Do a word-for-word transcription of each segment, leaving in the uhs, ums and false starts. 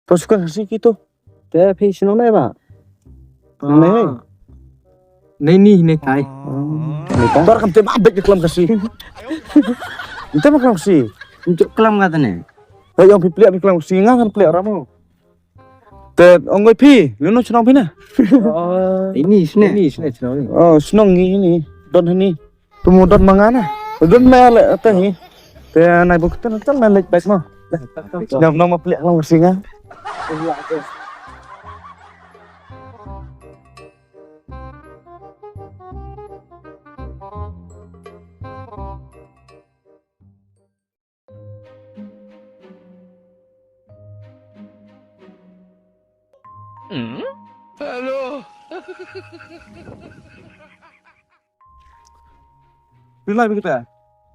To suka kasi kito. Te phi shnong ne ba? Shnong ne. Nei ni ne kai. Tor kam te ma bek klam kasi. Te ma klam kasi. Untuk klam kata ne. Te ong phi pliak phi klam kasi nga kan pliak ramo. Te ong oi phi, lu no shnong phi ne. Ini sne. Ini sne shnong ni. Oh, shnong ni ini. Don ni. Tumudon ma nga na. Don ma le ata hi. Te nai buk ten ten ma lek bek ma. Ngam nong ma pliak lang singa. Hello. Phi lai phi kata?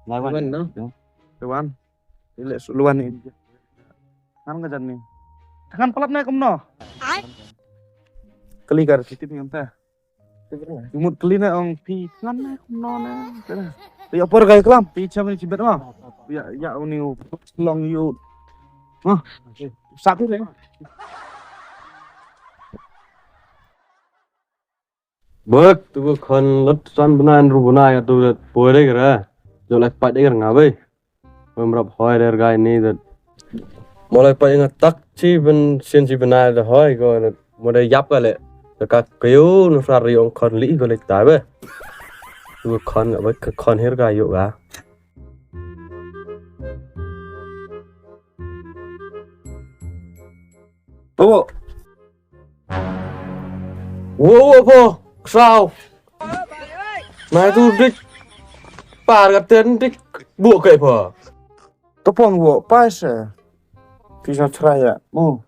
Lai wan. Wan, no? Lai wan. Ile su luan ni. Kan ka jan ni. Kan palat na kumno? Kali kar siti phi kata. Mut kali na ong phi kan na kumno na. Ya por kai klam phi cham ni chibet ma. Ya ya uni long yu. Ma. Sa tu le. Bek tu ko khon lut san bnai ru bnai tu pore kra. Jo lek pat de kra nga bai. Bym rap hoi der gai ni dat. Mo lai pat nga tak chi ben sien chi bnai da hoi ko dat. Mo da yap ka le. Da ka kyo nu fra ri ong khon li ko le ta be. Tu ko khon nga bai ka khon her gai yo ga. Bo. Wo wo pho, ksau. Nai tu dik. Par ka ten dik. Buh kai pho. To pon wo, pa se. Pisa chra ya. Mo.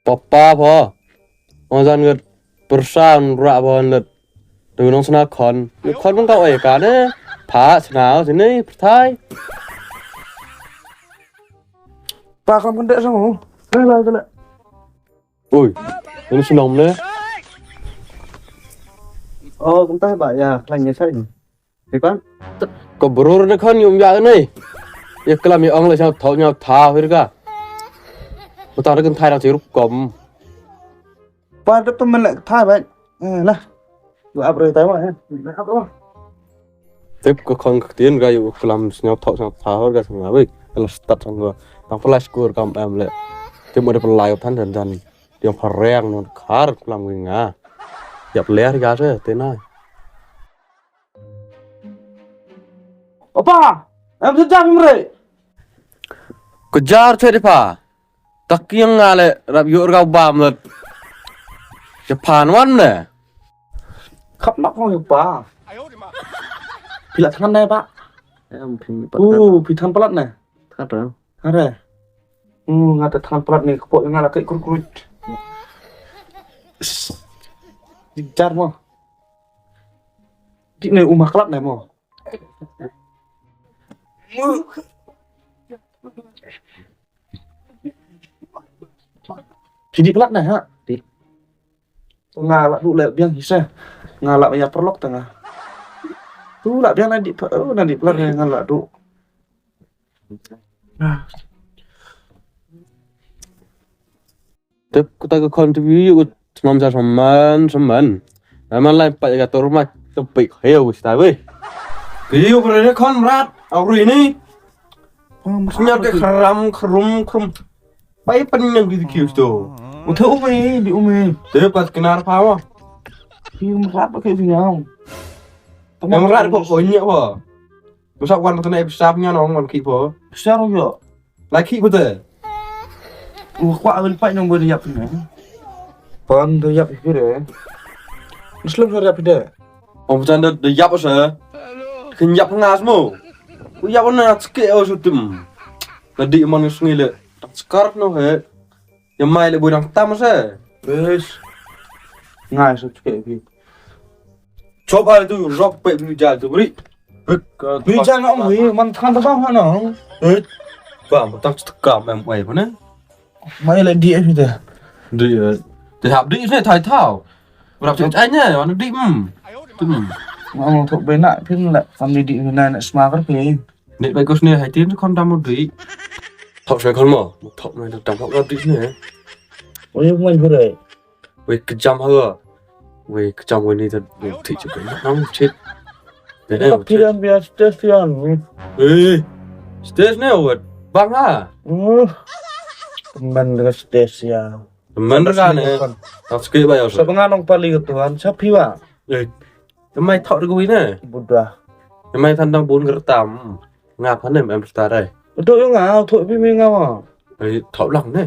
Papa pho. Ong jan ngat persan ra pho ngat. Tu nong sna khon. Yu khon mong ka oi ka ne. Pha sna sini perthai. Pa kam kan dek sama. Lai lai lai. Ui, ini senang ne. Oh, kumta ba ya, lain ya sai. Ipan? Ko berur ne kan yum ya ne. Ya kelam ya ong le chao thau nyao tha hir ka. Utar kan thai dang chirup kom. Pa da to melek thai ba. Eh, lah. Yu ap re thai ba ya. Ap ba. Tip ko khon ktien ga yu klam sñiaw thok sñiaw thaw ga sñiaw bai. Ala stat sang ga. Tang pla skur kam em le. Tip mo de pla yu than than than. Tiang phareng non khar klam ga nga. Yap ler ga se te nai. Opa, em sejam imre. Kejar che de pa. Tak kiang nga le rap yu rgau bam le. Japan wan ne. Khap nak kong yu pa. Pila than ne pa. Em phi pa. Uh, phi than palat ne. Than palat. Are. Uh, nga ta than palat ne kepok nga la kai kurkurut. Dijar mo. Di ne umah kelap ne mo. Phi dih palat ne ha? Dih. Nga lah duh leh biang hisa. Nga lah ya perlok tengah. Tu lah biang na dih pa, oh, na dih palat ne nga lah duh. Tip kata ka khon tip yu yu kut semam sa seman seman. Nama lai pat ka tur mat tepik heu sta weh. Ki yu bre khon rat au ri ni. Senyap ke kram krum krum. Pai pen yang di kiu sto. Uthe ume di ume. Tip kat kenar pa wa. Ki yu rat pa ke nyau. Yang rat ko onyek wa. Masa wan tane pisa punya nong wan ki po. Pisa ro yo. Laki ko te. Wa kwa awil pa nong bo yap ni. Pon do yap hi re. Muslim do yap de. Om chan do yap sa. Kin yap ngas mo. Ku yap na ske o sutim. Tadi man sngi le. Skar no he. Ya mai le bu dang tam se. Bes. Ngai so chke bi. Chop ai tu rock pe bi jal tu bri. Bi jal na ong hi man than ta bang ha no. Ba ba tak chka mem ai bu ne. Mai le di ai bi de. Di. Te hap di ne thai thau. Rap chai ne wan di mm. Tu. Ngam thok be na phin la kam di di na na sma kar pe. Nek bai kus ne hai tin kon dam di. Thok shwe khon mo. Thok me tam thok ka dih ne. Oi, oi, oi. Wei, ka jam ha ga. Wei, ka jam wei ni ta thik chup na nang chit. Ne ne. Ka phi dang bia station. Eh. Station ne wat. Bang ha. Uh. Man ka station. Man ka ne. Ta ski ba yo. Sa ba nga nong pali ka tuan. Sa phi wa. Eh. Mai thok ri wei ne. Buda. Mai than dang bun ger tam. Nga phan em em star ai. Thok ïa nga, thok phi me nga ma. Ai thok lang ne.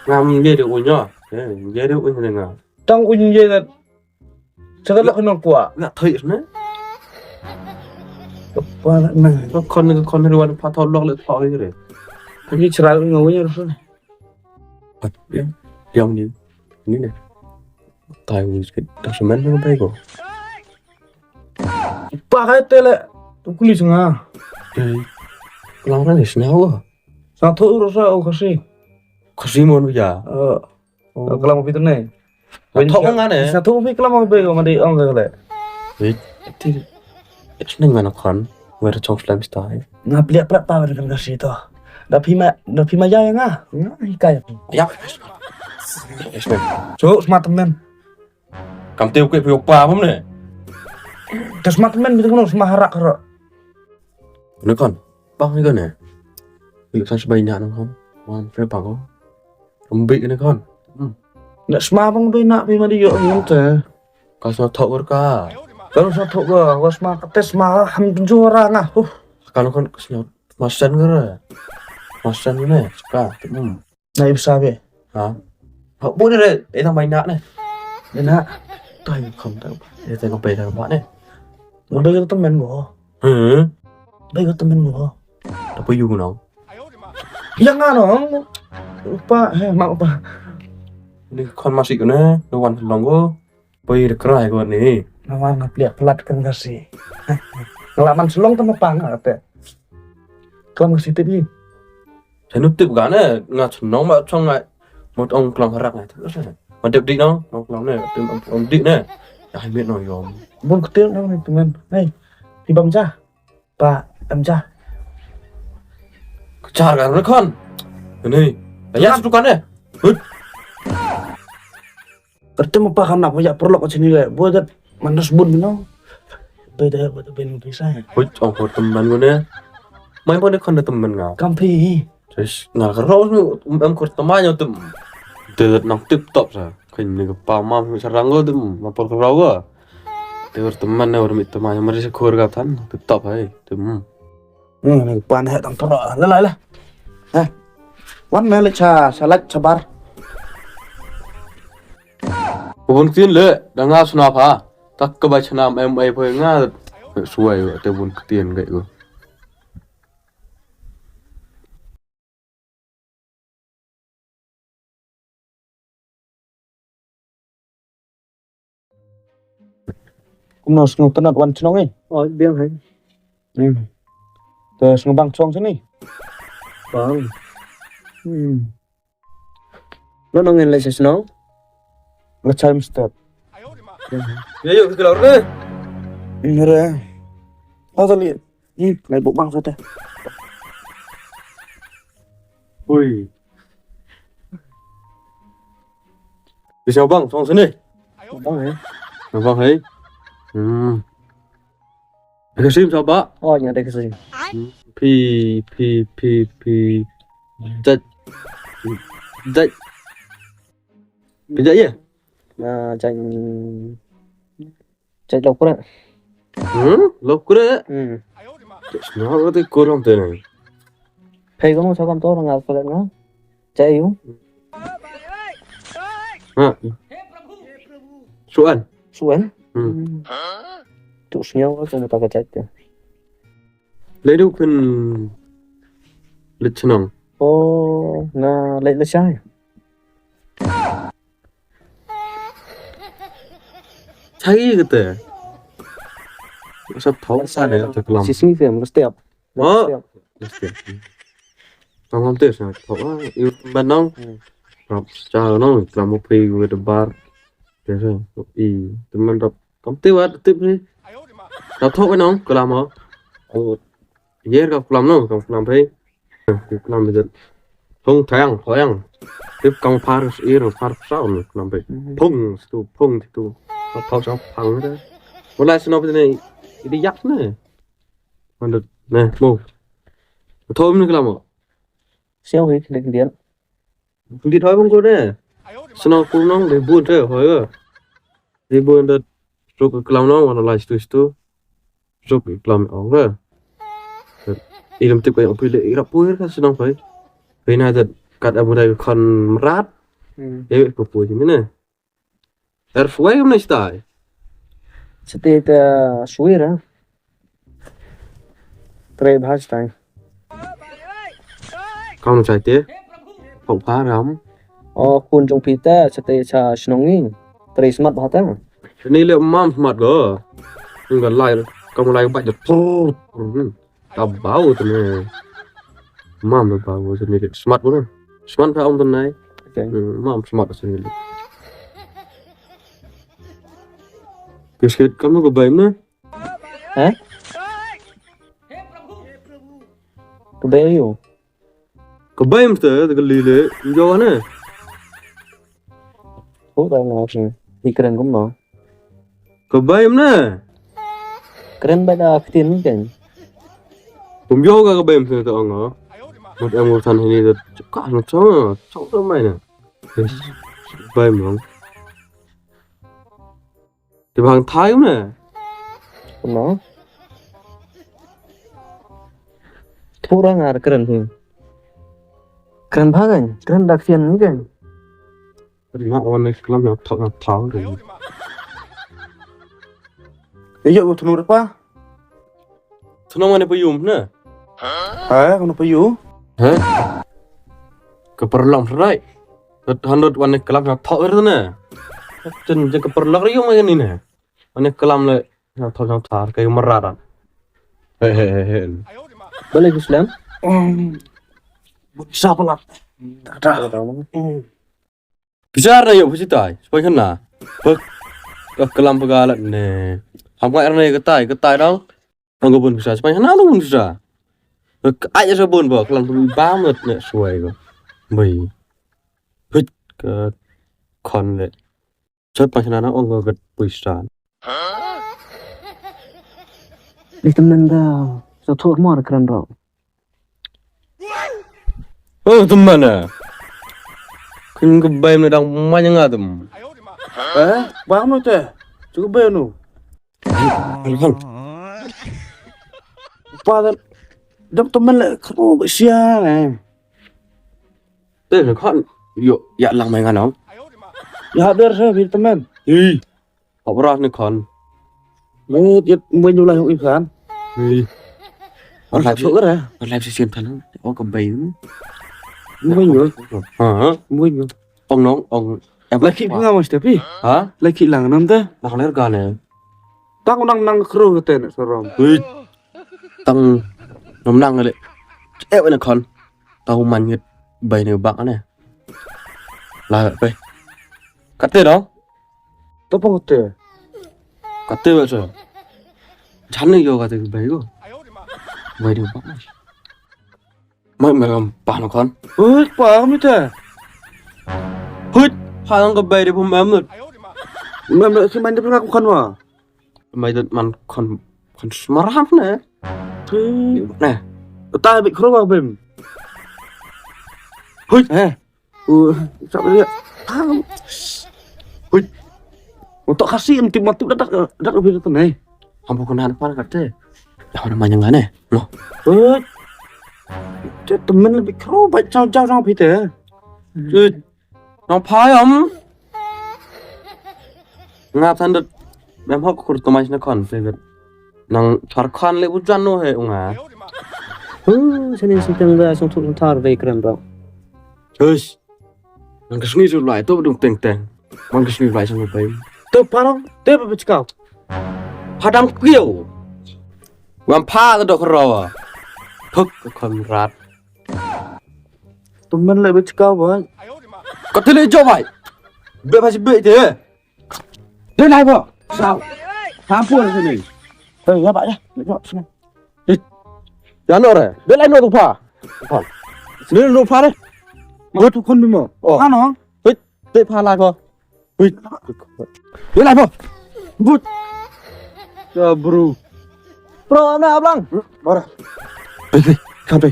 Ngam ye de unya. Eh, ye de unya ne nga. Tang unya ye na. Sa ka lok nong kwa. Nga thok ne. Kwa na. Ko khon ne khon ne wan pha thok lok le thok ye re. Ni chra nga unya ru. Yang ni. Ni ne. Tai ngi skit. Tak semen ne bai ko. Pa kai te le. Tu kuli sunga. Dei. Lang kan is nyawa. Sa tho ro sa o kasi. Kasi mon ya. Eh. Kelam phi tu ne. Tho nga ne. Sa tho phi kelam phi ko mandi ong ka le. Wait. Ti. Is neng mana kon. Wer chong slem stai. Nga pliak pliak pa wer kan kasi to. Da phi ma da phi ma ya nga. Nga hikai. Ya. Is neng. So smart man. Kam te u kwe phi u pa bum ne. Te smat men bit kono sma harak harak. Ne kon. Bang ni kon ne. Ilu san sebai nak nang kon. Wan fe bang ko. Embik ne kon. Hmm. Nak sma bang be nak phi ma di yo ngam te. Ka sa thok wer ka. Ka sa thok wer, wa sma ka te sma ham tunju ra nga. Huh. Ka kon ka sma sen wer. Sma sen ne. Ka. Hmm. Na ipsa be. Ha. Ha, bu ne re, eh, tang bai nak ne. Ne nak. Tai kham tang. Eh, tang bai tang ba ne. Ngai bai ka temen mo. Hmm. Bai ka temen mo. Ta pu yu no. Yang ano. Upa, eh, mak upa. Ni kon masih ko ne, no wan long ko. Poi de krai ko ni. Nawan nga pliak plat kan kasi. Ngelaman selong tama pang ate. Kelam kasi tip ni. Sanu tip gane nga senong ba chong ngai. Mot ong kelam harak ngai. Ma tip di no, ong kelam ne, tip ong di ne. Ya mit no yom. Bun ketil no ni teman. Hei. Ibam ja. Pa, em ja. Kejar kan rekon. Ini. Ya sukan ne. Hut. Kerja mapa kan nak ya perlu kat sini le. Buat dat manas bun bino. Beda buat ben bisa. Hoi, ong ko teman ko ne. Mai pun kan teman nga. Kampi. Terus ngal kero em ko teman yo tem. Dedet nang tip top sa. Kan ni ke pamam sarang ko tem. Mapor kero ko. Te ur teman ne ur mit teman mari sekur ka than tip top hai. Tem. Hmm, ni pan he tang tro. La la la. Heh. Wan me le cha, cha lach cha bar. Bun tin le, da nga sna pha. Tak ka ba chna em ai pha nga. Suai te bun tin ga ko. Kumno sngewtynnat wan chnong eh? Oh, biang hai. Hmm. Te sngewbang chnong sini? Bang. Hmm. Lo nong ngin leit sha chnong? Leit sha Hempstead. Ya, yu, kita lor deh. Ini re. Oh, tadi. Hmm, lai buk bang sate. Ui. Di sini bang, song sini. Bang eh. Bang eh. Hmm. Ada sim saba. Oh, nya ada sim. Hmm. Pi pi pi pi. Jat. Jat. Pi jat ya? Na jat. Jait lok kure. Hmm? Lok kure? Hmm. Jait sngewbha te kurang te nang. Phei kono sa kam to ngal kure nga. Jait yu. Ha. Suan. Suan. Hmm. Tu sngewbha ko mata ka jait te. Lei du phin leit chnong. Oh, nga leit leit shai. Chai kete. Sa thau sa ne te klam. Sismi fem, step. Oh. Step. Tang lam te sa thau. Yu banong. Hmm. Rap sa nong, klam mo phi gu te bar. Te sa. I teman rap. Kam te wat tip ni. Rap thau nong, klam mo. Oh. Yer ka klam nong, ka klam phi. Ka klam phi. Phung thang, phang. Tip kong phar ir, phar saun, nampe. Phung, stu, phung, stu. Phar saun, phang, da. Wala sino pene, idi yak ne. Mandut, ne, mo. Thom ni kelamo. Siang wi, kene kemudian. Kemudian thoi bang ko ne. Sino kunong, de bun te, hoi ga. De bun de, truk kelam nong, wana lai stu stu. Truk kelam ong ga. Ilum tip kai ong pui le, irap pui ka sino pai. Pina de, kat abu dai kon merat. Hmm. Ewe ko pui ni ne. Er fuai kam na stai. Sete ta suira. Tre bha stai. Kam na stai te. Pok pha ram. O kun jong pita sete cha shnong ni. Tre smat bha ta. Ni le mam smat go. Ni ga lai kam lai ba jat. Ka bau tu ne. Mam da bau tu ne. Smart ko ne. Smart ka ong tu nai. Okay. Hmm, mam smart tu ne. Biskit kam ko bai ne. Ha? Ko bai yo. Ko bai mesti tu ko lile. Yo ne. Oh, dah nak ni. Ikren kum no. Ka bai mna. Kren ba da ktin kan. Pum yo ka ka bai mna ta ong. Mut em urusan ini ta ka no chong chong ta mai na. Bai mna. Ti bang thai mna. No. Thura ngar kren hi. Kren ba kan, kren da ktin ni kan. Nga wan ne klam na thok na thau re. Ye yo thnu re pa. Thnu mane pa yum ne. Ha, kono pa yu. Ha? Ka parlong rai. Rat handut wan ne klam na thok re ne. Chen je ka parlong re yum ne ne. Wan ne klam le na thok na thar ka marat. He he he he. Balik Islam. Sa pala. Bichar na yo pha chitai, spai khana. Bak, bak kelam pagalat ne. Ham ka erne katai, katai dong. Ang ko bun bisa, spai khana lo bun bisa. Bak ai sa bun ba, kelam tu ba mat ne suai ko. Bai. Hit ka kon le. Chat pa khana na ong ko gat puisan. Ni temen da, sa thur mor kran ro. Oh, teman ah. Kun ka bai mna dang manya nga tem. Eh, ba mna te. Chu bai nu. Alhal. Pa da dam teman le kru ba sia ne. Te ne khan yo ya lang mai nga nong. Ya der sa bi teman. Hi. Hop ras ni khon. Ngut yet mwen yulai hok ikhan. Hi. Hop live session than. Oh ka bai ni. Mwen yul. Ha? Mwen yul. Ong nong ong. Em lai ki nga mas tapi. Ha? Lai ki lang nam te. Nak ler gane. Tang nang nang kru te ne sorom. Hi. Tang nam nang le. Eh wena khon. Tau man yet bai ni bak ne. La pe. Kate dong. To pang kate. Kate wa so. Chan ni yo kate bai ko. Bai de pa. Mai mai lam pa no kon. Hut pa mi te. Hut pa ang ka bai de pum am nut. Mai mai si mai de pum kon wa. Mai de man kon kon smaram ne. Ne. Ta bi kro wa bim. Hut. Eh. Uh, sap dia. Hui. Untuk kasih em tim matu dak dak dak bi tu nai. Ambo kena depan kate. Ya orang manyang ngane. Loh. Hui. Te temen lebih kro bai chau chau nang pite. Hui. Nang phai am. Ngap than dut. Mem hok kur tomai sna kon te dut. Nang thar khan le bu jan no he unga. Hu, sini sintang da song thuk thar dei kren ro. Hush. Nang ka sngi su lai to dung teng teng. Nang ka sngi lai sang bai. To parong, te ba bchkau. Padam kio. Ngam pha ka dok rawa. Thuk ka khon rat. Tum men le bchkau bai. Ka tele jo bai. Be ba si be te. Dei lai ba. Sao. Hampur sini. Hei, ya ba ya. Ya sini. Ya no re. Dei lai no tu pha. Pha. Ni no pha re. Wut khun bimo. Oh. Ano? Wut. Te pha la ko. Wut. Ye la ko. Wut. Ya bro. Bro, amna ablang. Bora. Be, be, kam be.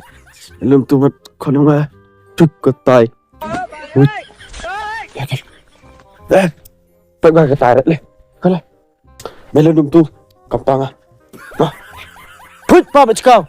Lum tu mat khun ma. Tuk ko tai. Wut. Ya, ya. Eh. Pek ba ka tai le. Kala. Melo dum tu. Kampang ah. Wut pa ba chikau.